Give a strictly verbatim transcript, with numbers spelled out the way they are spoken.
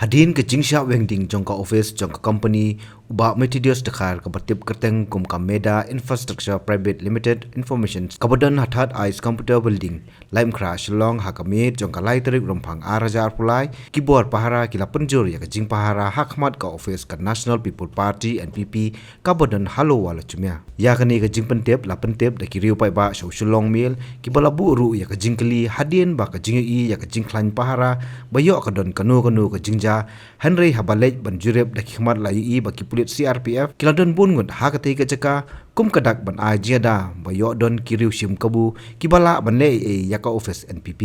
Hadien ka jingshah weng ding jong ka office jong ka company u Bah Methodius Dkhar kaba tip kyrteng kum ka Meda Infrastructure Private Limited Information kaba don ha Third Eye Computer Building, Laitumkhrah, Shillong, ha ka miet jong ka lai tarik Rymphang ar hajar arphew lai, ki bor pahara ki la pynjur ïa ka jingpahara ha khmat ka office ka National People Party, N P P, kaba don ha Lower Lachumia. Ïa kane ka jingpyntip la pyntip da ki riew paidbah sha u Shillong Mail, kiba la buh ruh ïa ka jingkylli hadien ba ka jingïohi ïa ka jingkhlaiñ pahara ba ïoh ka don kano kano ka jingjia, hynrei haba leit ban jurip da ki khmat la ïohi ba ki pulit C R P F ki la don bun ngut ha katei ka jaka kum ka dak ban ai jingïada ba ïoh don ki riew shim kabu kiba lah ban leh ei ei ïa ka office N P P.